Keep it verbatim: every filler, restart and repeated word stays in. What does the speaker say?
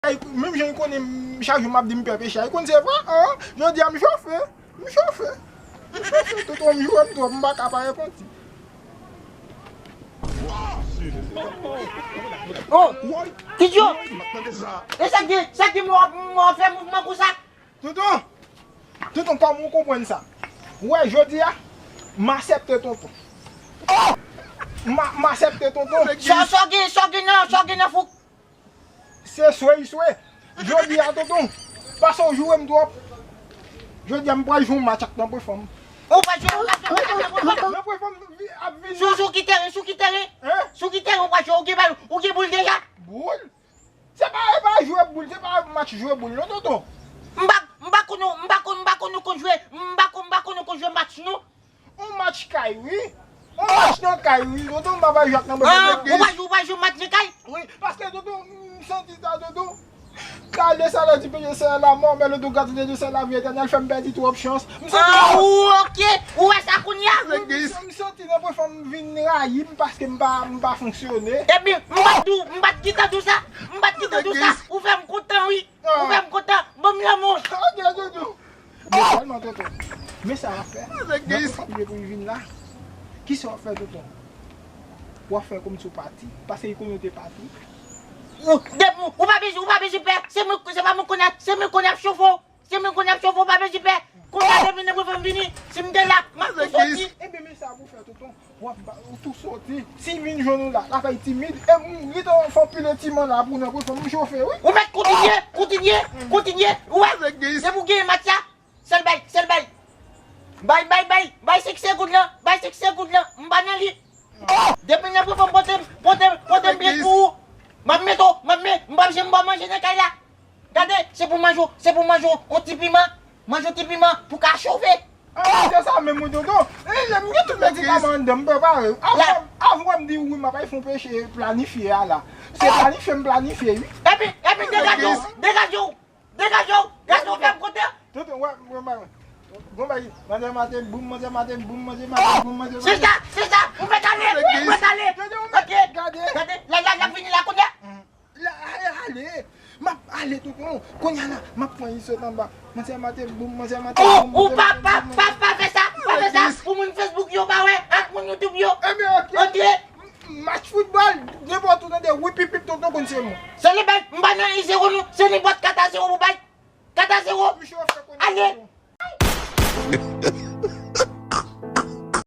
Menm jan l konnen m, chak jou m ap di m pè peche a, li konn se vre, an, jodi a m chofe, m chofe, m chofe, tonton m joure m twòp, m pa ka pa repanti. Oh, Tidjo, e sa k gen, sa k gen m w ap, m w ap fè mouvman konsa? Tonton, tonton, kòman w konprann sa? Ou wè, jodi a, m aksepte tonton. M a, m aksepte tonton. Sa, sa w gen, sa w gen nan, sa w gen nan fouk? Se swe, swe. Jodi a, tonton, pase w joure m twòp. Jodi a, m pral jwe yon match ak Nanpwen Fanm. Ou pral jwe, ou pral jwe match ak Nanpwen Fanm? Nanpwen Fanm vi-, ap vini. Sou, sou ki teren, sou ki teren? Hein? Sou ki teren ou pral jwe? Ou gen bal, ou gen boul deja? Boul? Se pa, se pa jwe boul, se pa match jwe boul, non, tonton. M pa, m pa konn, m pa konn, m pa konn nou konn jwe, m pa konn, m pa konn nou konn jwe match, non. On match kay, wi. On match nan kay, wi. Tonton, m pa bay jwe ak nan bòl. Ah, ou pa jwe, ou pa jwe match nan kay? Wi, paske, tonton, m santi sa, tonton. Car le salaire du péché, c'est la mort, mais le don gratuit de Dieu, c'est la vie éternelle. Fè m pèdi twòp chans. M santi. Ah, ou, ok. Ou wè sa kounye a? M, m, m santi Nanpwen Fanm vin rayi m paske m pa, m pa fonksyone. Epi, m pa t di w, m pa t gentan di w sa. M pa t gentan di w sa. Ou fè m kontan, wi. Ou fè m kontan. Ban m lanmou. Ok, tonton. Men sèlman, tonton, men sa w ap fè. Nan tout sa w vle pou li vin la. Kisa w ap fè, tonton? W ap fè kòmsi w pati, paske li konnen w te pati. Ou, depi, ou pa bezwen, ou pa bezwen pè. Se mwen, se pa mwen konnen, se mwen konnen ap chofe w. Se mwen konnen ap chofe w, ou pa bezwen pè. Kounye a, depi Nanpwen Fanm vini, si m te la, m ap tou soti. Ebyen, men sa pou w fè, tonton. W ap ba, ou tou soti. Si l vin jwenn ou la, l ap fè l timid. E m gentan fè anpil estiman la pou Nanpwen Fanm, m chofe, wi. Ou mèt kontinye, kontinye, kontinye. Ou wè, depi w genyen match la, sèl bay, sèl bay. Bay, bay, bay, bay senk segonn lan, bay senk segonn lan. M pa nan li. Depi Nanpwen Fanm pote, pote, pote m pyès pou ou. M ap mete w, m ap met, m p ap janm ba w manje nan kay la. Gade, se pou manje w, se pou manje w, yon ti piman, manje yon ti piman pou ka chofe. Ah, se sa menm, wi, tonton. E, m gen tout medikaman anndan, m prepare. Avan, avan m di w wi, m ap al fè yon peche planifye a la. Se planifye m planifye, wi. Epi, epi degaje w, degaje w, degaje w, gason fè m kontan. Tonton, wè, wè, wè. Bon, bay, manzè maten, boum, manzè maten, boum, manzè maten, boum, manzè maten. Se sa, se sa, ou mèt ale, ou mèt ale. Ok, gade, la, la, la vini la kounye a. La, ale, ale. M ap ale, tonton. Kounye a la, m ap pran li sot anba. Manzè maten boum, manzè maten boum. Ou pa, pa, pa, pa fè sa, pa fè sa. Pou moun Facebook yo pa wè, ak moun YouTube yo. Ebyen, ok. Ok. Match foutbòl, nenpòt ou tande wipipip, tonton, konn se mwen. Se li bay, m pa nan un zéro non, se nenpòt kat a zéro pou bay. Kat a zéro. Misye ap fè konnen. Ale.